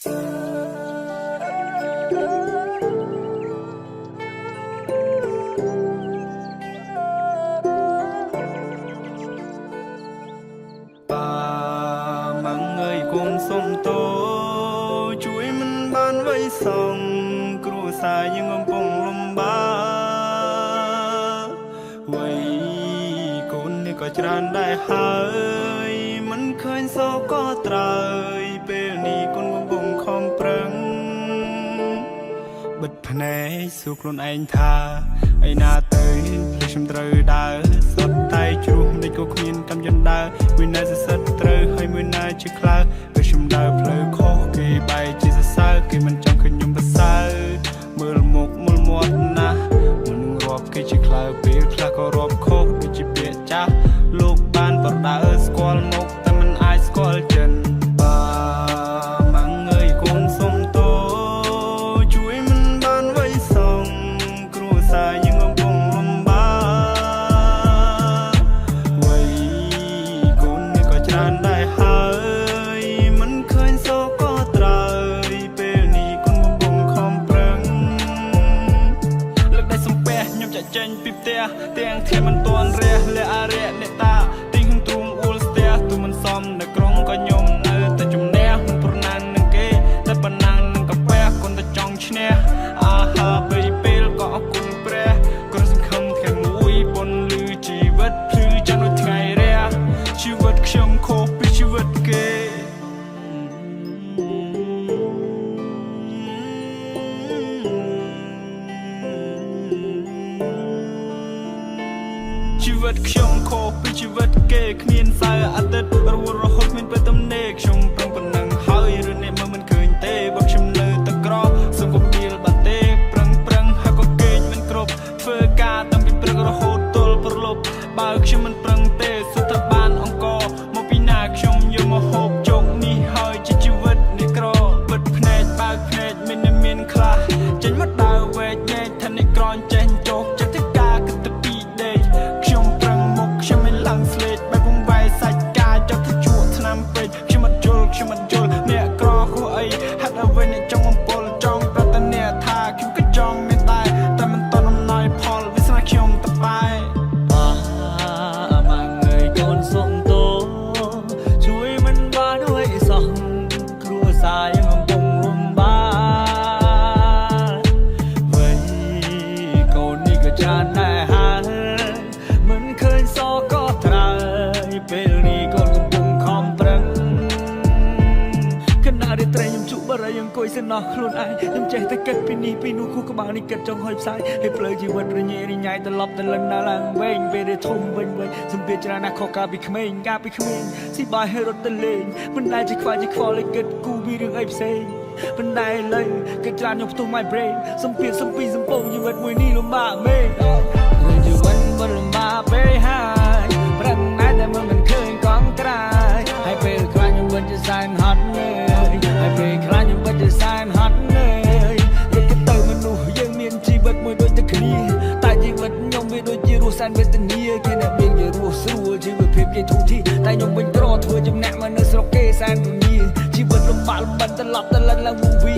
ប៉ាម៉ាំងអើយកូនសុំទោជួយមិនបានវ័យសងគ្រួសារយើងកំពុងលំបាកវ័យកូននេះក៏ច្រើនដែរហើយមិនឃើញសក៏ត្រើយពេលនេះកូនកំពុងខំប្រឹង បិទភ្នែកសួរខ្លួនឯងថាឯណាទៅភ្លេចខ្ញុំត្រូវដើរសុទ្ធតែជ្រុះមិនក៏គ្មានកម្មយន្តដើរមួយណាសសិតត្រូវហើយមួយណាជាខ្លៅពេលខ្ញុំដើរផ្លូវខុសគេបែរជាសរសើរគេមិនចង់ឃើញខ្ញុំប្រសើរមើលមុខមើលមាត់ណាស់មនុស្សរាប់គេជាខ្លៅពេលខ្លះក៏រាប់ខុសដូចជាពាក្យចាស់លោកបានប្រដៅស្គាល់មុខតែមិនអាចស្គាល់ចិនបាម៉ាំងអើយកូនសុំទោជួយមិនបានវ័យសងគ្រួសារយើងកំពុងលំបាកវ័យកូននេះក៏ច្រើនដែរហើយមិនឃើញសក៏ត្រើយពេលនេះកូនកំពុងខំប្រឹង លើកដៃសំពះខ្ញុំចាក់ចេញពីផ្ទះទាំងថ្ងៃមិនទាន់រះលះអរិយអ្នកតាទីងទ្រូងអ៊ូលស្ទះទូមិនសមនៅក្រុងក៏ខ្ញុំនៅតែជំនះមិនប្រណាំងនឹងគេតែប៉ុណ្ណាំងនឹងកាពះគុណតែចង់ឈ្នះអាហារពេលពេលក៏អរគុណព្រះគ្រាន់សង្ឃឹមថ្ងៃមួយបុណ្យលឺជីវិតភ្លឺចាំដូចថ្ងៃរះជីវិតខ្ញុំខុសពីជីវិតគេ ជីវិតខ្ញុំខុសពីជីវិតគេគ្មានសៅអាទិត្យរវល់រហូតគ្មានពេលទំនេរខ្ញុំប្រឹងប៉ុណ្ណឹងហើយឬអ្នកមើលមិនឃើញទេបើខ្ញុំនៅតែក្រសូមកុំដៀលបាទេប្រឹងប្រឹងហើយក៏គេងមិនគ្រប់ធ្វើការតាំងពីព្រឹករហូតទល់ព្រលប់បើខ្ញុំមិនប្រឹងទេសុទ្ធតែបានអង្គមកពីណាខ្ញុំយកមកហូបជោគនេះហើយជាជីវិតនេះក្របិទភ្នែកបើកភ្នែកមានអ្នកមានខ្លះចេញមកដើរវែកញែកថានេះក្រចេះចោកចិត្តធ្វើការគិតទៅពីដេកខ្ញុំប្រឹងមុខខ្ញុំមិនឡើងស្លេកបែបវងវាយសាច់កាចត់ទៅជក់ឆ្នាំពេកខ្ញុំអត់យល់ខ្ញុំអត់យល់អ្នកក្រខុសអីហេតុអ្វីអ្នកចង់បំពុលចង់ប្រាប់តែអ្នកថាខ្ញុំក៏ចង់មានដែរតែមិនតន់អំណោយផលវាសនាខ្ញុំតបែ ប៉ាម៉ាំងអើយកូនសុំទោជួយមិនបានអ្វីសោះគ្រួសារយើងកំពុងលំបាកវ័យកូននេះក៏ច្រើនដែរហើយមិនឃើញសក៏ត្រើយពេលនេះកូនកំពុងខំប្រឹង ខណៈរាត្រីខ្ញុំជក់បារីអង្គុយសំណោះខ្លួនឯងខ្ញុំចេះតែគិតពីនេះពីនោះគូក្បាលនេះគិតចង់ហុយផ្សាយហើយផ្លូវជីវិតរញ៉េរញ៉ៃត្រឡប់ទៅលិនដល់ឡើងវិញពេលដែលធំវិញវិញសម្ពាធច្រើនណាស់ខុសកាលពីក្មេងកាលពីក្មេងស៊ីបាយហើយរត់ទៅលេងមិនដែលជាខ្វាយជាខ្វល់ឲ្យគិតគូពីរឿងអីផ្សេងមិនដែលលើគិតច្រើនខ្ញុំផ្ទុះ my brain សម្ពាធសំពីសំពងជីវិតមួយនេះលំបាកមែនរឿងជីវិតមិនលំបាកពេកហើយប្រឹងណាស់តែមើលមិនឃើញកង់ត្រាយហើយពេលខ្លះខ្ញុំមិនជាសែនហត់នឿយហើយពេលខ្លះខ្ញុំពិតជាសែនហត់នឿយរត់ទៅមនុស្សយើងមានជីវិតមួយដូចតែគ្នាតែជីវិតខ្ញុំវាដូចជារស់សែនវេទនាគេអ្នកមានគេរស់ស្រួលជីវភាពគេធូរធារតែខ្ញុំវិញក្រធ្វើចំណាក់មកនៅស្រុកគេសែនពញាជីវិតលំបាកលំបិនត្រឡប់ទៅលិនឡើងវងវី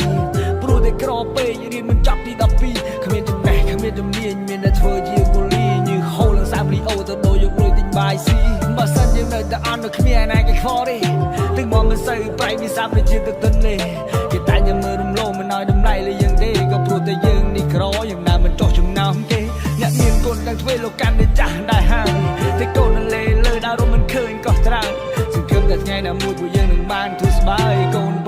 ព្រោះតែក្រពេករៀនមិនចប់ទី12គ្មានចំណេះគ្មានជំនាញមានតែធ្វើជាគូលីញើសហូរឡើងសាមរីអូទៅដូរយកលុយទិញបាយស៊ីបើសិនយើងនៅតែអន់នៅគ្មានឯណាគេខ្វល់ទេទឹកមកមិនសូវប្រៃវាសាប់ដូចជាទឹកទន្លេគេតែញមើលរំលោងមិនឲ្យតម្លៃលើយើងទេក៏ព្រោះតែយើងនេះក្រយ៉ាងណាមិនចោះចំណោមគេអ្នកមានកូនទាំងទ្វេលោកកាន់តែចាស់ដែរហើយតែកូននៅលេលើដើររំមិនឃើញក៏ត្រើយសង្ឃឹមតែថ្ងៃណាមួយពួកយើងនឹងបានធូរស្បើយកូន